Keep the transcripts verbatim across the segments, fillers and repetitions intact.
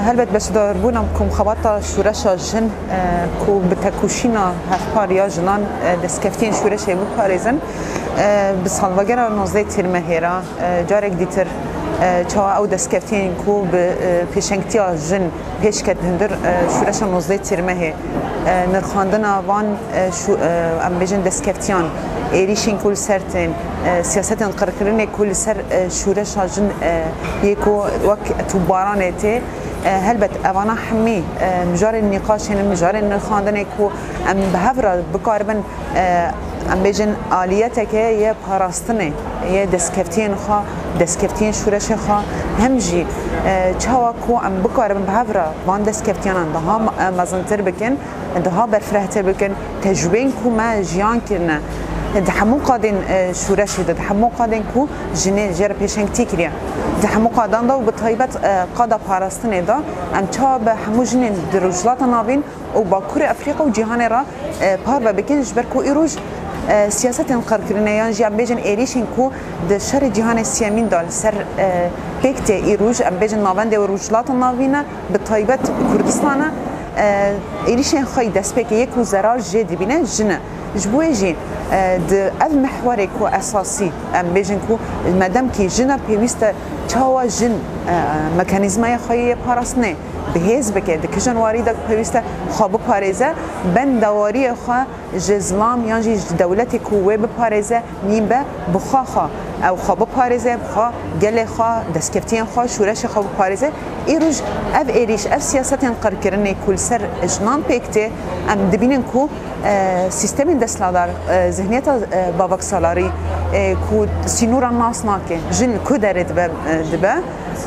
Helbet beşdarbûna komxebata şûreşa jin, e, ku bi tekoşîna hevpar ya jinan, e, destkeftiyên şûreşê biparêzin, e, bi salvegera nozdeh Tîrmehê re, e, carek dîtir, e, çawa ew destkeftiyên ku bi, e, pêşengtiya jin pêş ket hundir, e, şûreşa nozdeh Tîrmehê, e, nirxandina van, e, şû-, e, em bêjin destkeftiyan, êrîşên ku li ser tên, e, siyasetên qirkirinê ku li ser, e, şûreşa jin, e, yê ku wek tûbaranê tê, e, helbet evana hemî, e, mijarên nîqaşê ne, mijarên nirxandinê ku em bi hev re bikaribin, e, em bêjin aliyeteke yê parastinê, yê destkeftiyên xwe, destkeftiyên şûreşê xwe, hem jî, e, çawa ku em bikaribin bi hev re van destkeftiyanan daha me-, e, mezintir bikin, daha berfirehtir bikin, tecrûbeyên ku me jiyan kirine, di hemû qadên, e, şûreşê de, di hemû qadên ku jinê jê re pêşengtî kiriye, di hemû qadan de û bi taybet, e, qada parastinê de em çawa bi hemû jinên di Rojhilata Navîn û Bakurê Efrîka û cîhanê re, e, parve bikin, ji ber ku îroj, e, siyasetên qirkirinê yan jî em bêjin êrîşên ku di şerê cîhanê siyemîn de li ser, e, pêk tê îroj, em bêjin navendê û Rojhilata Navîn e, bi taybet Kurdistan e, e, êrîşên xwe yî destpêkê yê ku zerar jê dibîne jin e. Ji bo wê jî, e, di ev mihwerê ku esasî, em bêjin ku madem kî jin e, pêwîst e çawa jin, e, mekanîzmaya xwe yê parastinê bi hêz bike, di kijên warî de pêwîst e xwe biparêze, bendewariyê xwe ji zilam yan jî ji dewletê ku wê biparêze nîn be, bi xwe xwe, ew xwe biparêze, bi xwe gelê xwe, destkeftiyên xwe, şûreşê xwe biparêze. Îroj ev êrîş, ev siyasetên qirkirinê ku li ser jinan pêk tê, em dibînin ku, e, sîstemên desthilatdar, e, zihniyeta, e, bavaksalarî, e, ku sînora nas nake, jin li ku derê dibe, e, dibe,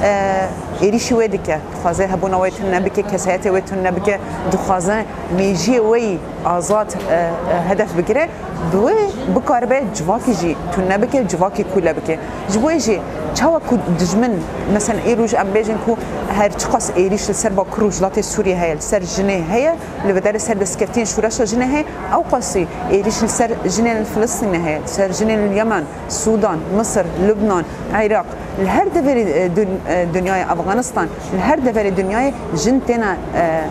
e, êrîşî wê dike. Dixwaze hebûna wê tune bike, kesayetê wê tune bike, dixwaze mêjiyê wê yî azad, e, e, hedef bigire, bi wê bikaribe civakî jî tune bike, civakî kûle bike. Ji bo wê jî çawa ku dijmin, mesela îroj em bêjin ku her çiqas êrîş li ser Bakur Rojhilatê Sûriyê heye, li ser jinê heye, li vê derê ser destkeftiyên şûreşa jinê heye, ew qasî êrîş li ser jinên li Filistînê heye, li ser jinên li Yemen, Sûdan, Misir, Lubnan, Iraq, li her deverê, e, dun-, e, dinyayê, Afganistan, li her deverê dinyayê jin têne, e,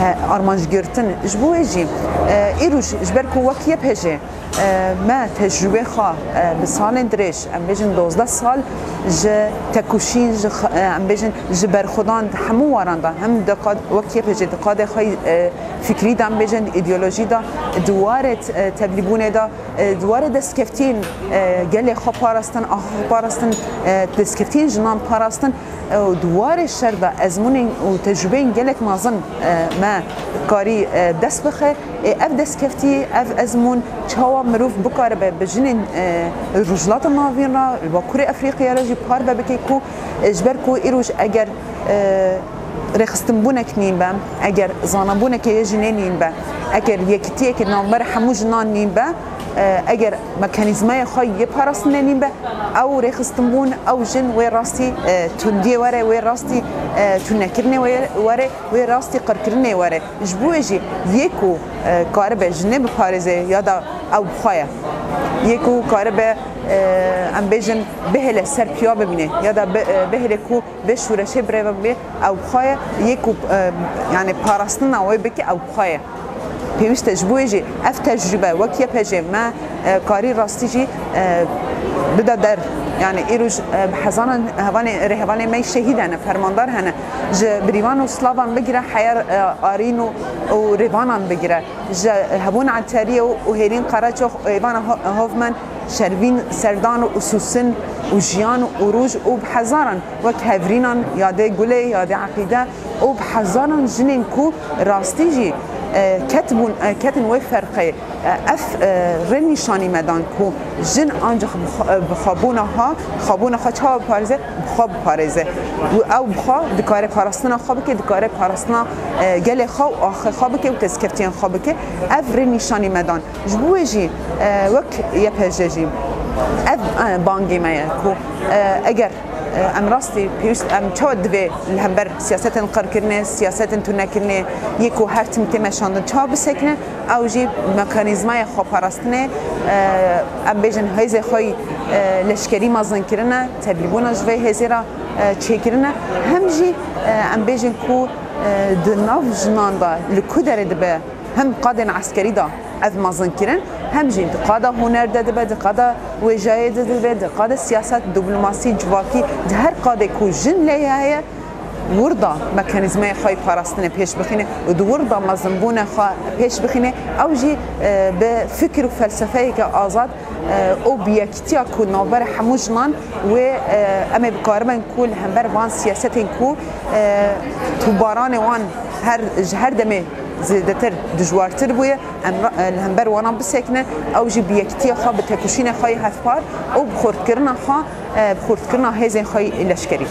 e, armanc girtin. Ji bo wê jî, e, îroj ji ber ku wek Y P J, e, me tecrûbê xwe, e, bi salên dirêj, em bêjin dozdeh sal, ji tekoşîn, ji x-, e, em bêjin ji berxwedan di hemû waran de, hem di qad-, wek Y P J di qadê xwe, e, fikrî de, em bêjin di îdeolojî de, di warê t-, e, tevlîbûnê de, e, di warê destkeftiyên, e, gelê xwe parastin, axa xwe parastin, e, destkeftiyên jinan parastin, e, û di warê şer de ezmûnên û tecrûbeyên gelek mezin, e, me karî, e, dest bixe. E, ev destkeftî, ev ezmûn çawa mirov bikaribe bi jinên, e, Rojhilata Navîn re, li Bakurê Efrîqiyê re jî parve bike ku, e, ji ber ku îroj eger, e, rêxistinbûnek nîn be, eger zanabûneke yê jinê nîn be, eger yekitiyeke navber hemû jinan nîn be, e, eger mekanîzmaya xwe yê parastinê nîn be, ew rêxistinbûn, ew jin wê rastî, e, tundiyê were, wê rastî, e, tunekirinê wê-, were, wê rastî qirkirinê were. Ji bo wê jî yê ku, e, karibe jinê biparêze ya da ew bi xwe ye. Yê ku karibe, e, em bêjin bihêle ser piya bimîne ya da bi-, e, bihêle ku vê şûreşê birêve bê, ew bi xwe ye, yê ku, e, yani parastina wê bike, ew bi xwe ye. Pêwîst e ji bo wê jî ev tecrûbe wek Y P J me, e, karî rastî jî, e, bide der. Yani îroj, e, bi hezaran hevalê, rêhevalê me şehîd hene, fermandar hene. Ji Birîvan û Slavan bigire heya, e, Arîn û, û Rêvanan bigire. Ji Hebûn Eteriyê û, û Hêlîn Qereçox û Êvana Ho-, Hovmen, Şervîn Serdan û Sûsin û Jiyan û Rûj û bi hezaran wek Hevrînan, Yadê Gulê, Yadê Eqîde û bi hezaran jinên ku rastî jî, e, ketibûn, e, ketin wê ferqê. E, ev, e, rê nîşanî me dan ku jin ancaq bi xwe, e, bi xwebûna xwe, xwebûna xwe çawa biparêze, bi xwe biparêze. Û ew bi xwe dikare parastina xwe bike, dikare parastina, e, gelê xwe û axê xwe bike û destkeftiyên xwe bike. Ev rê nîşanî me dan. Ji bo wê jî, e, wek Y P J jî ev, e, bangê me ye ku, e, eger, e, em rastî pêwîst, em çawa divê li hember siyasetên qirkirinê, siyasetên tunekirinê yê ku her tim tê meşandin çawa bisekine, ew jî mekanîzmaya xweparastinê, e, em bêjin hêzê xwe yî, e, leşkerî mezin kirine, tevlîbûna ji vê hêzê re, e, çêkirine, hem jî, e, em bêjin ku, e, di nav jinan de li ku derê dibe, hem qadên eskerî de ev mezin kirin, hem jî di qada huner de dibe, di qada wêjeyê de dibe, di qada siyaset, diplomasî, civakî, di her qadê ku jin lê heye, wir de mekanîzmaya xwe yê parastinê pêş bixîne û di wir de mezinbûna xwe pêş bixîne, ew jî, e, bi fikir û felsefeyeke azad, e, û bi yekîtiya ku navbera hemû jinan wê, e, em ê bikaribin ku li hember van siyasetên ku, e, tûbaranê wan her, ji her demê zêdetir dijwartir bûye, em ra-, e, li hember wana bisekine, ew jî bi yekîtiya xwe, bi tekoşînê xwe yê hevpar û bi xurtkirina xwe, e, bi xurtkirina hêzên xwe yê leşkerî.